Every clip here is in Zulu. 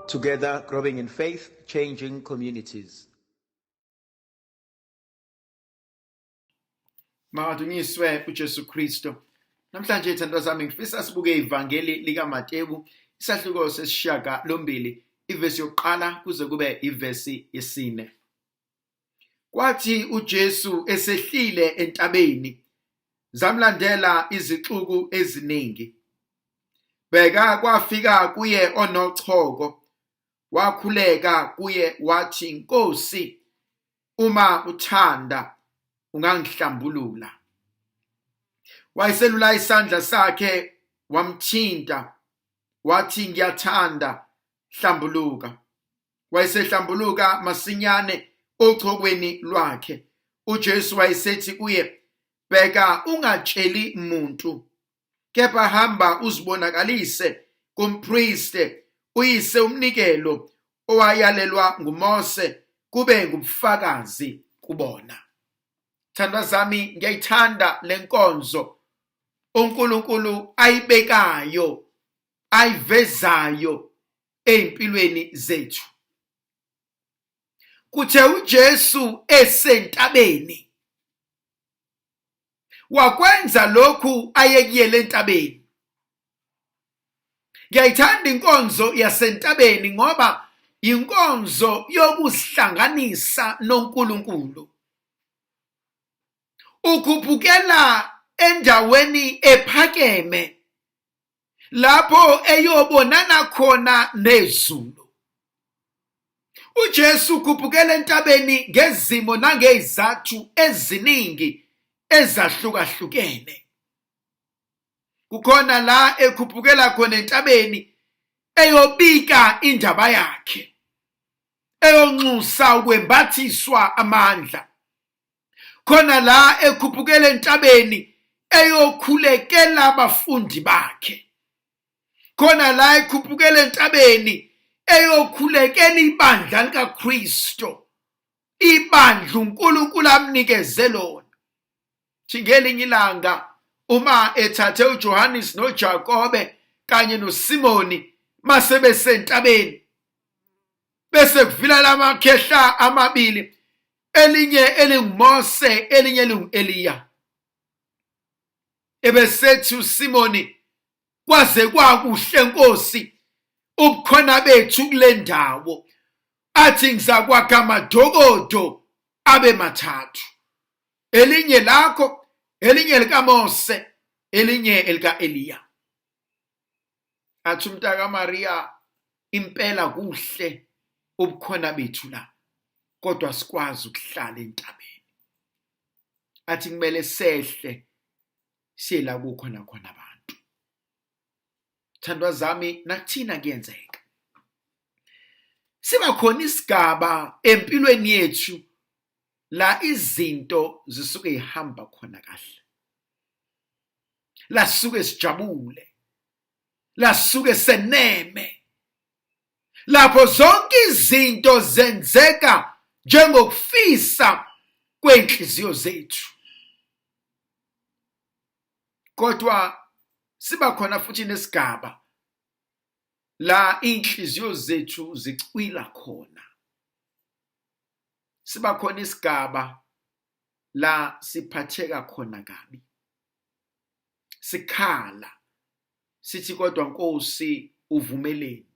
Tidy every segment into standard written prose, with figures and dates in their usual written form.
Together, growing in faith, changing communities. Makadunyiswe uJesu Kristu. Namhlanje ithandwa zami ngifisa sibuke ivangeli likaMatewu isahluko sesishiyagalombili ivesi yokuqala kuze kube ivesi yesine. Kwathi uJesu esehlile entabeni zamlandela izixuku eziningi. Bheka kwafika kuye onochoko wakhuleka kuye wathi, Nkosi, uma uthanda ungangihlambulula. Wayeselula isandla sakhe wamthinta wathi, Ngiyathanda, hlambuluka. Wayesehlambuluka masinyane ochokweni lwakhe. UJesu wayesethi kuye, Bheka ungatsheli muntu, kepha hamba uzibonakalise kumpriste, uyise umnikelo owayalelwa nguMose kube ngubufakazi kubona. Thandwa zami, ngiyayithanda lenkonzo uNkulunkulu ayibekayo, ayivezayo ezimpilweni zethu. Kuthe uJesu esentabeni wakwenza lokhu ayekuyele entabeni. Ngiyayithanda inkonzo yasentabeni ngoba inkonzo yokuzihlanganisa noNkulunkulu. Ukhuphukela endaweni ephakeme lapho eyobonana khona nezulu. uJesu ukhuphukela entabeni ngezimo nangezizathu eziningi ezahlukahlukene. Kukhona la ekhuphukela khona entabeni eyobika indaba yakhe, eyonxusa ukwembathiswa amandla. Khona la ekhuphukela entabeni eyokhulekela abafundi bakhe. Khona la ekhuphukela entabeni eyokhulekela ibandla likaKristu, ibandla uNkulunkulu amnikeze lona. Ngelinye ilanga uma ethathe uJohannes noJakobe kanye noSimoni mase besentabeni, bese kuvila lamakhehla amabili, elinye elinguMose elinye elingu-Eliya. Ebesethi uSimoni, kwaze kwakuhle Nkosi ubukhona bethu kule ndawo, athi ngizakwakha amadokodo abe mathathu, elinye lakho, elinye likaMose, elinye elika-Eliya. Athi umntaka Maria, impela kuhle ubukhona bethu la, kodwa sikwazi ukuhlala entabeni. Athi kumele sehle siye la kukhona khona abantu. Thandwa zami, nakuthina kuyenzeka siba khona isigaba empilweni yethu la izinto zisuke zihamba khona kahle, la sisuke sijabule, la sisuke seneme, lapho zonke izinto zenzeka njengokufisa kwenhliziyo zethu. Kodwa siba khona futhi nesigaba la inhliziyo zethu zicwila khona. Siba khona isigaba la siphatheka khona kabi, sikhala sithi kodwa Nkosi uvumeleni,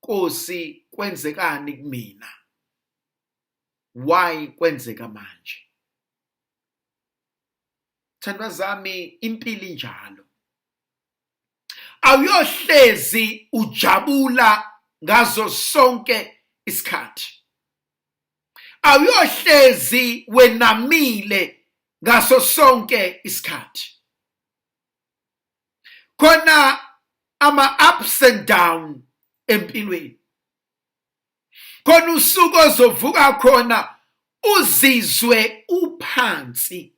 Nkosi kwenzekani kumina, why kwenzeka manje? Thandwa zami, impilo injalo. Awuyohlezi ujabula ngazo sonke isikhathi, awuyohlezi wenamile ngaso sonke isikhathi. Khona ama ups and down empilweni, khona usuku ozovuka khona uzizwe uphansi,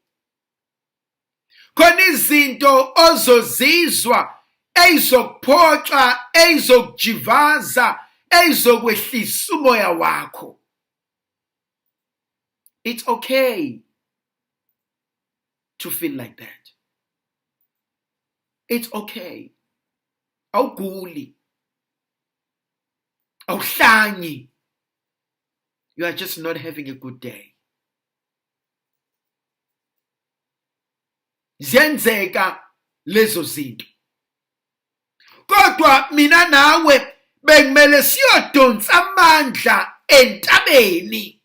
khona izinto ozozizwa eyizokuphoxa, eyizokujivaza, eyizokwehlisa umoya wakho. It's okay to feel like that. It's okay. Awuguli. Awuhlanyi. You are just not having a good day. Ziyenzeka lezo zinto. Kodwa mina nawe bekumele siyodonsa amandla entabeni.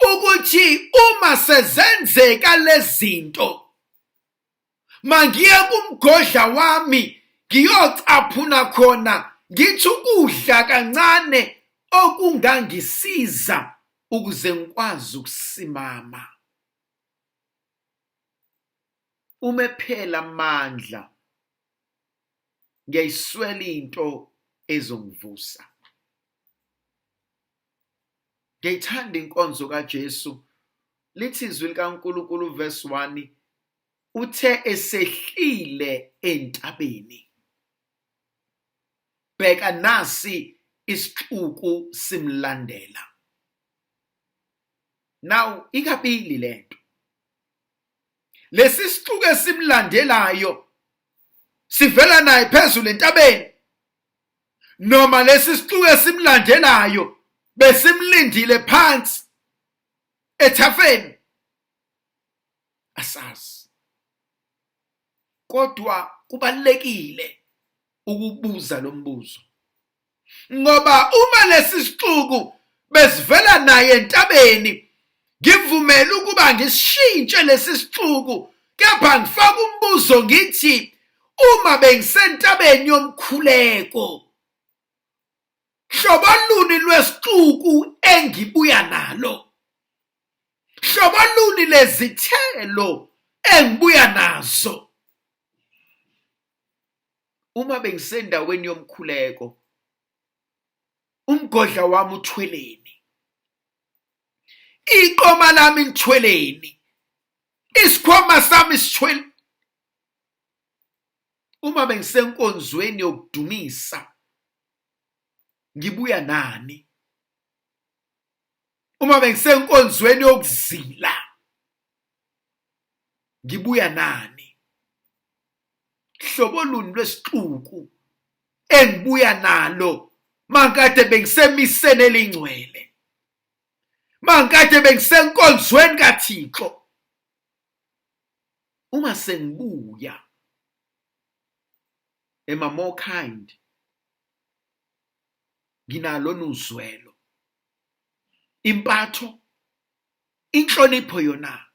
Ukuthi uma sezenzeka lezinto mangiye kumgodla wami ngiyocaphuna khona ngithi ukudla kancane okungangisiza ukuze ngikwazi ukusimama. Uma ephela amandla ngiyayiswela into ezongivusa. Ngiyayithanda inkonzo kaJesu. Lithi izwi likaNkulunkulu verse 1 uthe esehlile entabeni bheka nasi isixuku simlandela. Now ikabili lento. Lesi sixuku esimlandelayo sivela naye phezulu entabeni noma lesi sixuku esimlandelayo besimlindile phansi ethafeni asazi kodwa kubalekile ukubuza lo mbuzo ngoba uma lesi sixuku besivela naye entabeni ngivumele ukuba ngishintshe lesi sixuku kepha ngifaka umbuzo ngithi uma bengisentabeni yomkhuleko hlobo luni lwesixuku engibuya nalo hlobo luni lezithelo engibuya nazo uma bengisendaweni yomkhuleko umgodla wami uthweleni iqoma lami lithweleni isikhwama sami sithwele uma bengisenkonzweni yokudumisa ngibuya nani uma bengisenkonzweni yokuzila ngibuya nani hlobo luni lwesixuku engibuya nalo mankade bengisemiseni elingcwele mankade bengisenkonzweni kaThixo uma sengibuya am I more kind nginalo nuzwelo impatho inhlonipho yona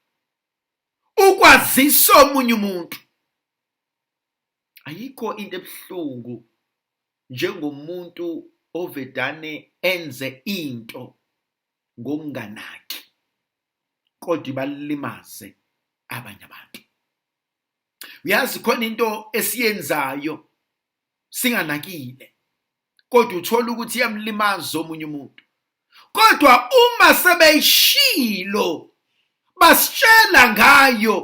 ukwazisa omunye umuntu ayikho into ebuhlungu njengomuntu ovedane enze into ngokunganaki kodwa ibalimaze abanye abantu uyazi khona into esiyenzayo singanakile kodwa uthola ukuthi iyamlimaza omunye umuntu kodwa uma sebeyishilo basitshela ngayo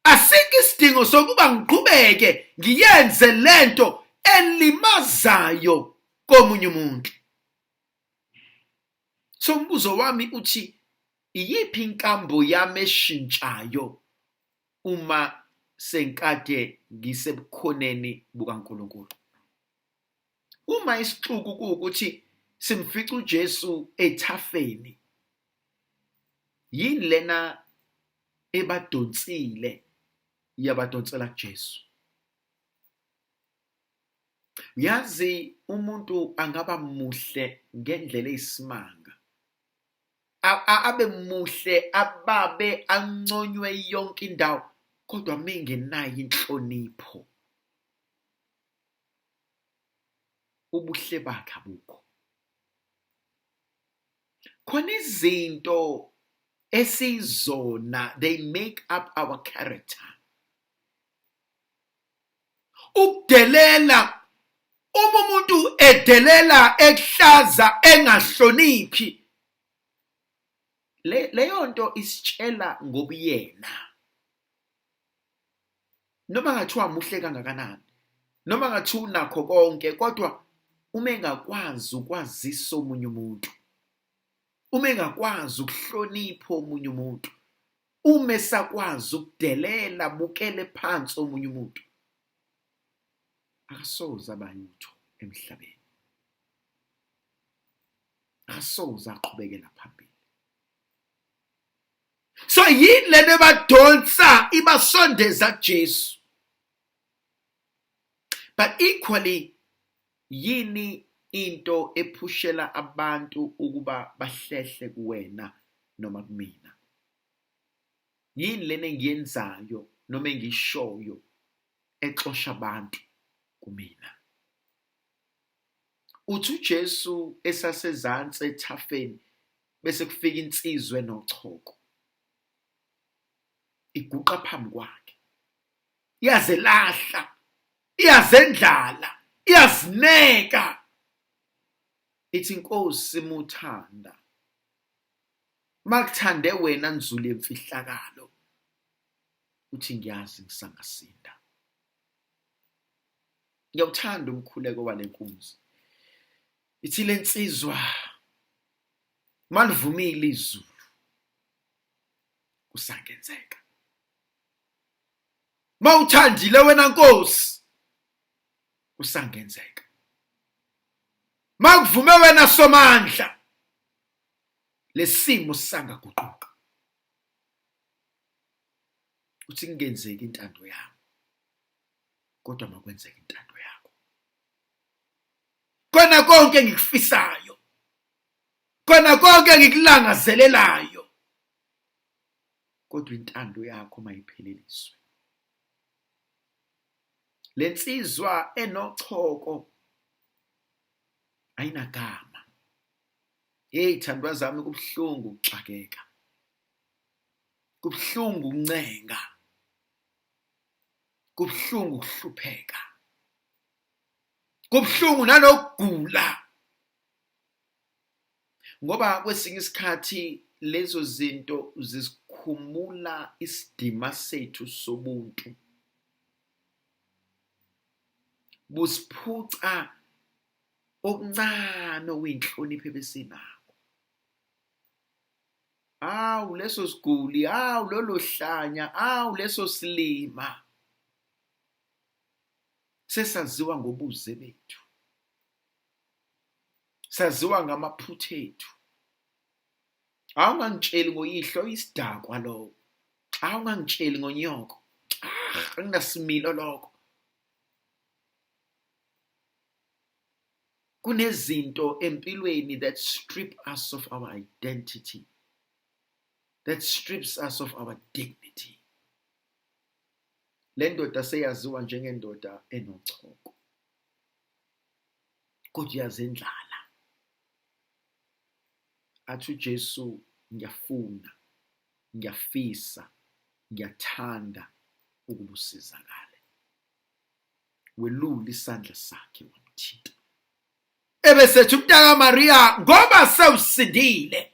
asikho isidingo sokuba ngiqhubeke ngiyenze lento elimazayo komunye umuntu so umbuzo wami uthi iyiphi inkambo yami eshintshayo uma sengikade ngisebukhoneni bukaNkulunkulu uma isixuku kuwukuthi simfica uJesu ethafeni yini lena ebadonsile yabadonsela kuJesu uyazi umuntu angaba muhle ngendlela eyisimanga abe muhle ababe anconywe yonke indawo kodwa mengenayo inhlonipho ubuhle bakhe abukho khona izinto esiyizona they make up our character ukudelela uma umuntu edelela ekuhlaza engahloniphi le leyo nto isitshela ngobuyena noma ngathiwa muhle kangakanani noma ngathiwa unakho konke kodwa uma engakwazi ukwazisa omunye umuntu uma engakwazi ukuhlonipha omunye umuntu uma esakwazi ukudelela bukele phansi omunye umuntu akasoze abayutho emhlabeni. Akasoze aqhubekela phambili. So yini lento ebadonsa ibasondeza kuJesu? But equally yini into ephushela abantu ukuba bahlehle kuwena noma kumina? Yini lena engiyenzayo noma engiyishoyo exosha abantu kumina? Uthi uJesu esasezansi ethafeni bese kufika insizwa enochoko iguqa phambi kwakhe iyazelahla iyazendlala iyazineka ithi inkosi muthanda makuthande wena nzulu yemfihlakalo uthi ngiyazi ngisangasinda. Ngiyawuthanda umkhuleko wale nkunzi. Ithi le nsizwa malivumile izulu kusangenzeka. Mawuthandile wena Nkosi kusangenzeka. Makuvume wena Somandla lesimo sisangaguquka. Uthi kungenzeki intando yami kodwa makwenzeke intando yakho. Kona konke engikufisayo, kona konke engikulangazelelayo, kodwa intando yakho mayipheleliswe. Le nsizwa enochoko ayinagama. Hey thandwa zami kubuhlungu ukuxakeka. Kubuhlungu ukuncenga. Kubuhlungu ukuhlupheka. Kubuhlungu nanokugula. Ngoba kwesinye isikhathi lezo zinto zisikhumula isidima sethu sobuntu. Busiphuca okuncane okuyinhlonipho ebesinakho. Awu leso siguli, awu lolo hlanya, awu leso silima. Sesaziwa ngobuze bethu. Saziwa ngamaphutha ethu. Awungangitsheli ngoyihlo isidakwa lowo. Awungangitsheli ngonyoko. Ah, anginasimilo lokho. Kunezinto empilweni that strip us of our identity, that strips us of our dignity. Le ndoda seyaziwa njengendoda enochoko, kodwa iyazendlala. Athi uJesu, ngiyafuna, ngiyafisa, ngiyathanda ukuba usizakale. Welula isandla sakhe wamthinta. Ebesethi umntaka Maria ngoba sewusindile.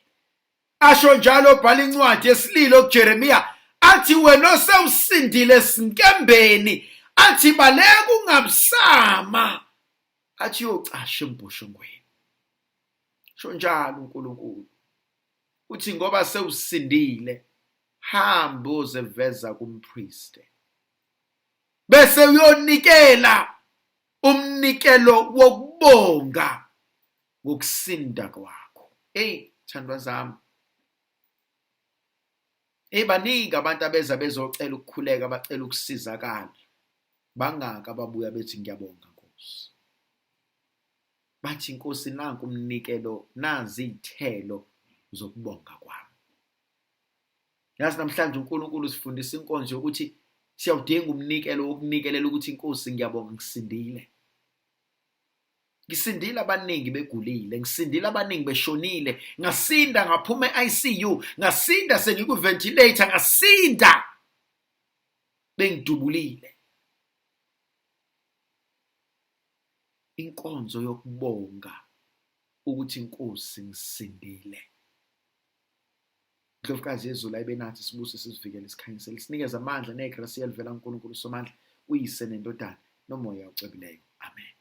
Asho njalo obhala incwadi yesililo kuJeremiya athi wena osewusindile sinkembeni athi baleka ungabusama athi uyocasha embhoshongweni. Sho njalo uNkulunkulu. Uthi ngoba sewusindile hamba uzeveza kumpriste. Bese uyonikela umnikelo wokubonga ngokusinda kwakho. Hey thandwa zami. Hey baningi abantu abeza bezocela ukukhuleka bacela ukusizakala. Bangaka ababuya bethi ngiyabonga Nkosi. Bathi Nkosi nanku umnikelo nazi izithelo zokubonga kwami. Yazi namhlanje uNkulunkulu usifundisa inkonzo yokuthi siyawudinga umnikelo wokunikelela ukuthi inkosi ngiyabonga ngisindile. Ngisindile abaningi begulile, ngisindile abaningi beshonile, ngasinda ngaphuma e-ICU, ngasinda sengiku-ventilator, ngasinda bengidubulile. Inkonzo yokubonga ukuthi inkosi ngisindile. Ndlovukazi yezulu ayibe nathi sibuse sizivikele sikhanyisele sinikeze amandla negrasi elivela kuNkulunkulu Somandla uyise nendodana nomoya ocwebileyo. Amen.